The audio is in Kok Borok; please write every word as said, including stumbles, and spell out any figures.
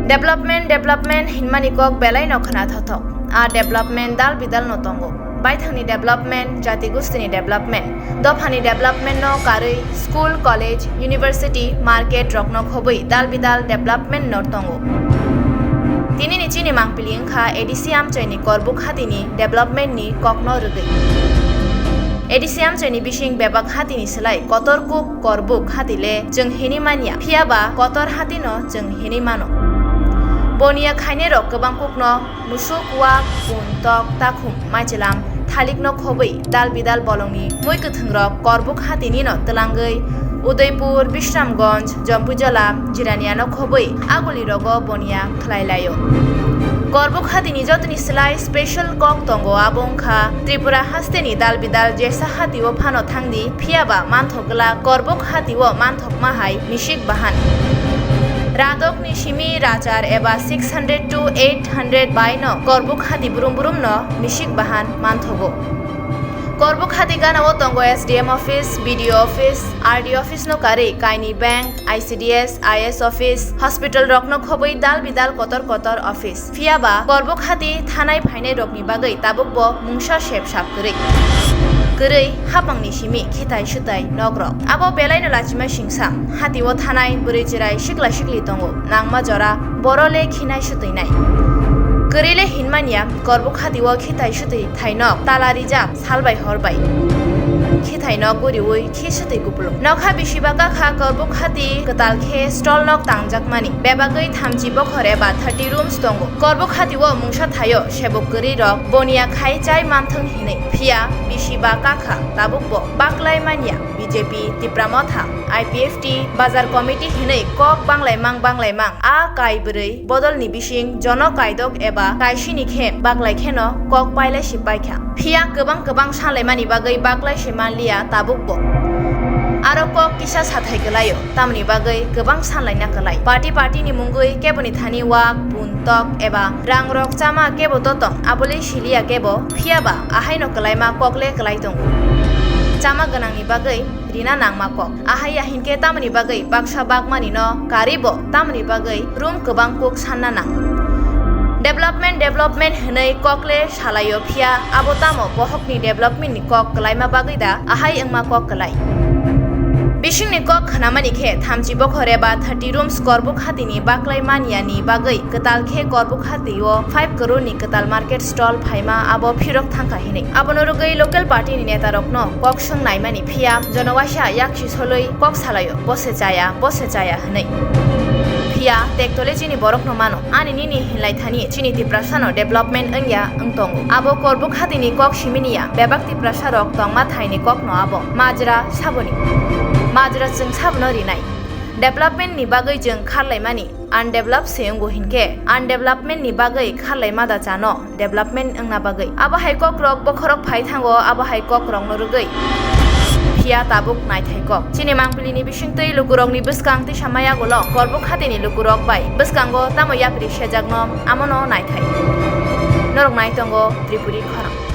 Development, development hinmani kok belai no khwna thothok. A development dal bidal no tongo. Baithangni development, jati gustini development, dophani development no karwi school, college, university, market rokno khobwi dal bidal development no tongo. Tinini chini mangpili wngkha A D C amchaini Korbuk hatini development ni kokno rwgwi. A D C amchaini bising bebak hatini slai kotor kuk Korbuk hati le chwng hinwi manya, phiya ba kotor hati no chwng hinwi mano. Boniya khainai rok kwbang kuk no musuk, wak, pun, tok, takhum, maichilam, thalik no khobwi dal bidal bolongni mui kwthwng rok Korbuk hatini no twlangwi Udaipur, Bishramganj, Jampuijala, Jirania no khobwi aguli rogo boniya khlai laio. Korbuk hatini jotoni slai special kok tongo, abo wngkha Tripura hasteni dal bidal jesa hatio phano thangdi, phiya ba manthok glak Korbuk hatio manthokma hai misik bahan. Radokni simi rachar eba six hundred to eight hundred bai no Korbuk hati brum brum no misik bahan manthogo. Korbuk hati ganao tongo S D M office, B D O office, R D office no karwi kaini bank, I C D S, I A S office, hospital rokno khobwi dal bidal kotor kotor office. Phiya ba Korbuk hati thanai phainai rokni bagwi tabuk bo mungsa sep sap kwrwi. Kwrwi hapangni simi khitai sutai nok rok. Abo belai no lachima singsa. Hatio thanai bwrwi chwrai sikla sikli tongo. Nangma jora boro le khinai sutwi nai. Kwrwi le hinmanya Korbuk hatio khitai sutwi thainok tala rijak. Sal bai hor bai khithai nok guriwi khi sutwi kupulung. Nokha bisi ba kakha Korbuk hati kwtal khe stall nok tangjakmani. Bebagwi thamchi bokhor eba thirty rooms tongo. Korbuk hati o mungsa thaio sebuk kwrwi rok boniya khai chai manthwng hinwi. Phiya bisi ba kakha tabuk bo baklai manya B J P, Tipra Motha, I P F T, Bazar Committee hinwi kok banglaimang banglaimang a kai bwrwi bodolni bising jono kaidok eba kaisini khe baklai kheno kok pailai si paikha. Phiya kwbang kwbang sanlaimani bagwi baklai se manliya tabuk bo. Aro kok kisa sathai kwlaio, tamni bagwi kwbang sanlaina kwlai. Party party ni mungwi keboni thani wak, pun, tok eba rang rok chama kebo to tong, abole siliya kebo, phiya ba ahaino kwlaima kok le kwlai tongo. Chama gwnangni bagwi rina nangma kok. Ahai ya hinkhe tamoni bagwi baksa bakmani no kari bo, tamoni bagwi room kwbang kuk sanna nang. Development, development hinwi kok le salaio, phiya abo tamo bohokni development ni kok kwlaima bagwi da ahai wngma kok kwlai? Bisingni kok khnamani khe thamchi bokhor eba thirty rooms Korbuk hatini baklai manyani bagwi kwtal khe Korbuk hatio five crore ni kwtal market stall phaima abo phirok thangkha hinwi. Abono rwgwi local party ni neta rokno kok swng naimani, phiya jono waisa yaksi solwi kok salaio, bo se chaya, bo se chaya hinwi. Phiya tektole chini borokno mano, ani nini hinlai thani chini Tiprasano development wngya wng tongo. Abo Korbuk hatini kok simini ya, bebak Tiprasa rok tongma thaini kokno abo. Majra saboni. Majra chwng sabono rinai. Development ni bagwi chwng kharlaimani. Undeveloped se wngo hinkhe, undevelopment ni bagwi kharlai ma da chano, development wngna bagwi. Abo hai kok rok bokhorok phai thango, abo hai kok rok no rwgwi. Phiya tabuk naithai kok. Chini mangpili ni bisingtwi luku rok ni bwskang tisa maya gulo, Korbuk hatini luku rok bai bwskango tamo yapri sejak no, amo no naithai. Norok nai tongo Tripuri khorang.